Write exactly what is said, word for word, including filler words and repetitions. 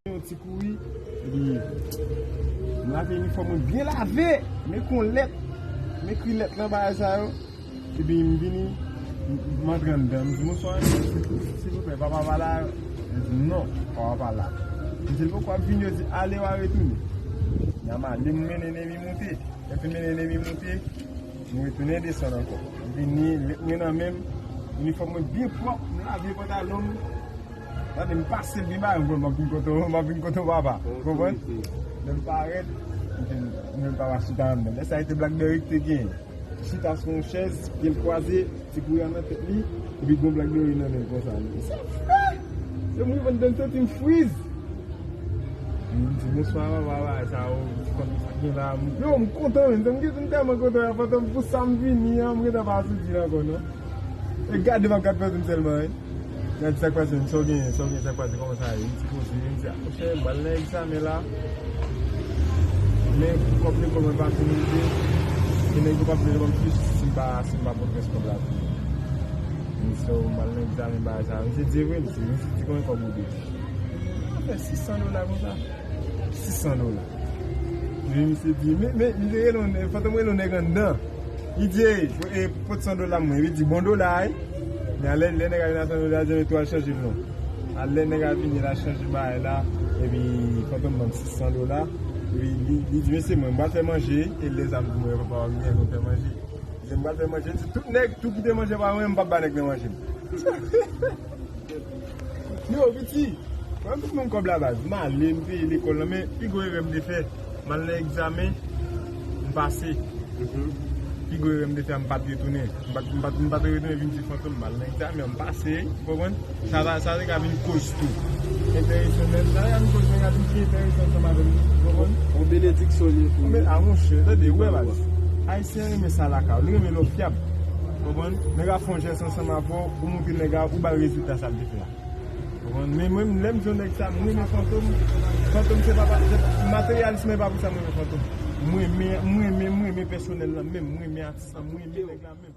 Yon ti kouri, epi m lave inifòm mwen byen lave, m ekri yon lèt, m ekri lèt lan bagay sa yo, epi m vini, m, m antre anndan, m di, "Bonswa, silvouplè, papa pa la?" Yo di, "Non, papa pa la." M di, "L poko ap vini?" Yo di, "Ale, w a retounen." N a m ale, m mennen Nemi moute, lè m fin mennen Nemi moute, m retounen desann ankò. M vini, lèt mwen nan men m, inifòm mwen byen pwòp, m lave pantalon m, tande m pase l byen ba, m konn m ap vin kote w, m ap vin kote w papa. Ou konprann? Lè m parèt, m di, m di papa chita anndan. Lè sa a, se te Blackberry ki te genyen. Chita sou yon chèz, pye l kwaze, ti kouri a nan tèt li, epi gon Blackberry nan men l konsa. M di, "Sa fre?" Se m rive anndan, m santi m friz. M di, "Bonswa, papa, bagay sa yo, ti kòb sa gen la." M, yo, m kontan, men, m gentan, m tèlman kontan, Fantom, pou sa m vini an, m gentan pa sou di l ankò, non. E gade m ap gad Fantom sèlman, wi. Gad sa k pase, sa w genyen, sa w genyen, sa k pase, kòman sa ye? M ti poze, m di, "A, monchè, m pral nan egzamen la. Men pou kòb lekòl mwen pa fin rive, e nèg yo p ap vle ban m plis si m pa, si m pa pote rès kòb la tou." M di, "So, m pral nan egzamen bagay sa." M di, "Di vre?" M di, "M di, di konbyen kòb ou dwe?" Sa fè sis san dola konsa. Sis san dola. Epi misye di, men, men, misye rele yon nèg, Fantom rele yon nèg anndan. Li di, "Ey, e, pot san dola mwen." Li di, "Bon dola, wi." Men alè, lè nèg a vin a san dola, li di, "Tou al chanje l non." Alè nèg a vini, l al chanje bagay la, epi Fantom ban m sis san dola. Epi li, li di, "Men se mwen, m pral fè manje." E lè sa m di, "Mwen, papa, w gen yon fè manje." Li di, "M pral fè manje." Li di, "Tout nèg, tou kite manje pa mwen, m p ap ba nèg nan manje m." Yo, piti, mwen m tout moun kòb la baz. M ale, m peye lekòl lan, men pi gwo erè m te fè, m al nan egzamen, m pase. Pi gwo erè m te fè, m pa t retounen. M pa t, m pa t, m pa t retounen vin di Fantom, m al nan egzamen, m pase, ou konprann? Sa, sa, sa te ka vin koz tou. Enteresan nèt, sa te ka vin koz negatif ki enteresan ansanm avè m, ou konprann? Yon benediksyon li ye pou ou. A monchè, tande, ou wè baz. Ayisyen renmen sa lakay ou, li renmen lè w fyab. Ou konprann? Nèg ap fè yon jès ansanm avè w, ou montre nèg la, ou ba l rezilta sa l te fè a. Ou konprann? Men mwen, lè m di yon nèg sa, m renmen Fantom. Fantom se pa, pa, se pa, materyalis mwen pa pou sa m renmen Fantom. M renmen, m renmen, m renmen pèsonèl lan menm, m renmen atis lan, m renmen nèg la menm.